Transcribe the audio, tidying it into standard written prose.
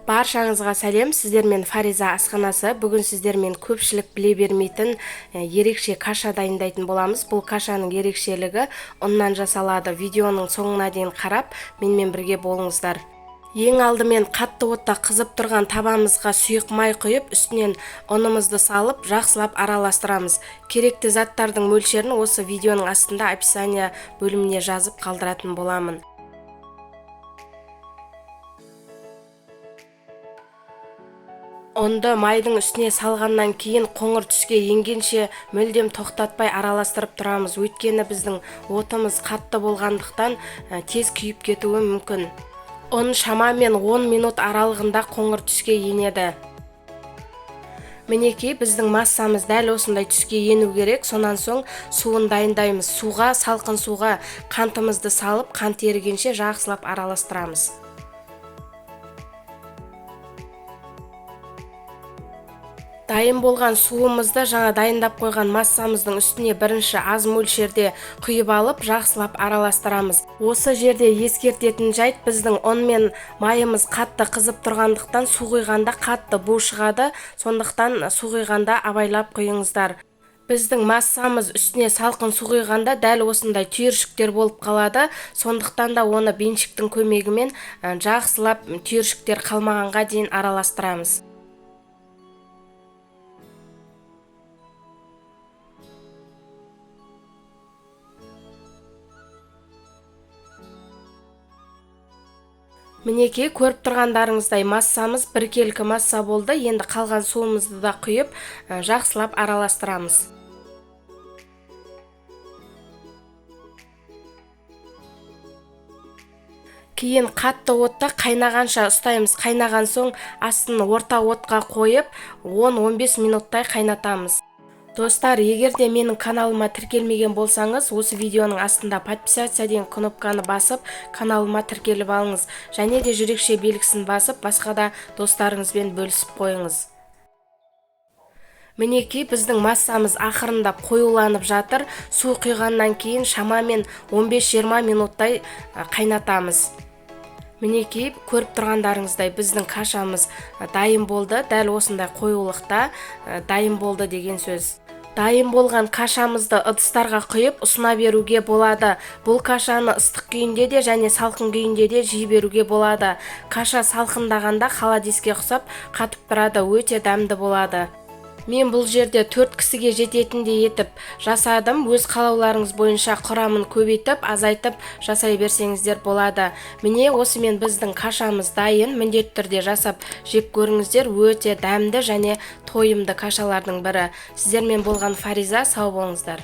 Баршаңызға сәлем, сіздермен Фариза асханасы. Бүгін сіздермен көпшілік біле бермейтін ерекше каша дайындайтын боламыз. Бұл кашаның ерекшелігі ұннан жасалады. Видеоның соңына дейін қарап, менімен бірге болыңыздар. Ең алдымен қатты отта қызып тұрған табамызға сұйық май құйып, үстінен ұнымызды салып, жақсылап араластырамыз. Керекті заттардың мөлшерін осы видеоның астында описание бөліміне жазып қалдыратын боламын. Ұнды майдың үстіне салғаннан кейін қоңыр түске енгенше мүлдем тоқтатпай араластырып тұрамыз. Өйткені біздің отымыз қатты болғандықтан тез күйіп кетуі мүмкін. Ұн шамамен 10 минут аралығында қоңыр түске енеді. Мінекей, біздің массамыз дәл осындай түске ену керек. Сонан соң суын дайындаймыз. Суға, салқын суға қантымызды салып, қант ерігенше жақсылап араластырамыз. Дайын болған суымызды жаңа дайындап қойған массамыздың үстіне бірінші аз мөлшерде құйып алып, жақсылап араластырамыз. Осы жерде ескертетін жайт, біздің ұн мен майымыз қатты қызып тұрғандықтан су құйғанда қатты бу шығады, сондықтан су құйғанда абайлап құйыңыздар. Біздің массамыз үстіне салқын су құйғанда дәл осындай түйіршіктер болып қалады, сондықтан да оны беншіктің көмегімен жақсылап түйіршіктер қалмағанға дейін араластырамыз. Мінекей, көріп тұрғандарыңыздай массамыз біркелкі масса болды. Енді қалған суымызды да құйып, жақсылап араластырамыз. Кейін қатты отта қайнағанша ұстаймыз. Қайнаған соң астын орта отқа қойып, 10-15 минуттай қайнатамыз. Достар, егер де менің каналыма тіркелмеген болсаңыз, осы видеоның астында подписаться деген кнопканы басып, каналыма тіркеліп алыңыз. Және де жүрекше белгісін басып, басқа да достарыңызбен бөлісіп қойыңыз. Мінекей, біздің массамыз ақырындап қоюланып жатыр. Су құйғаннан кейін шамамен 15-20 минуттай қайнатамыз. Мінекей, көріп тұрғандарыңыздай біздің кашамыз дайын болды. Дәл осындай қоюлықта дайын болды деген сөз. Дайын болған кашамызды ыдыстарға құйып, ұсына беруге болады. Бұл кашаны ыстық күйінде де және салқын күйінде де жей беруге болады. Каша салқындағанда холодеске ұқсап қатып тұрады, өте дәмді болады. Мен бұл жерде 4 кісіге жететіндей етіп жасадым. Өз қалауларыңыз бойынша құрамын көбейтіп, азайтып жасай берсеңіздер болады. Міне, осымен біздің кашамыз дайын. Міндетті түрде жасап жеп көріңіздер. Өте дәмді және тойымды кашалардың бірі. Сіздермен болған Фариза, сау болыңыздар.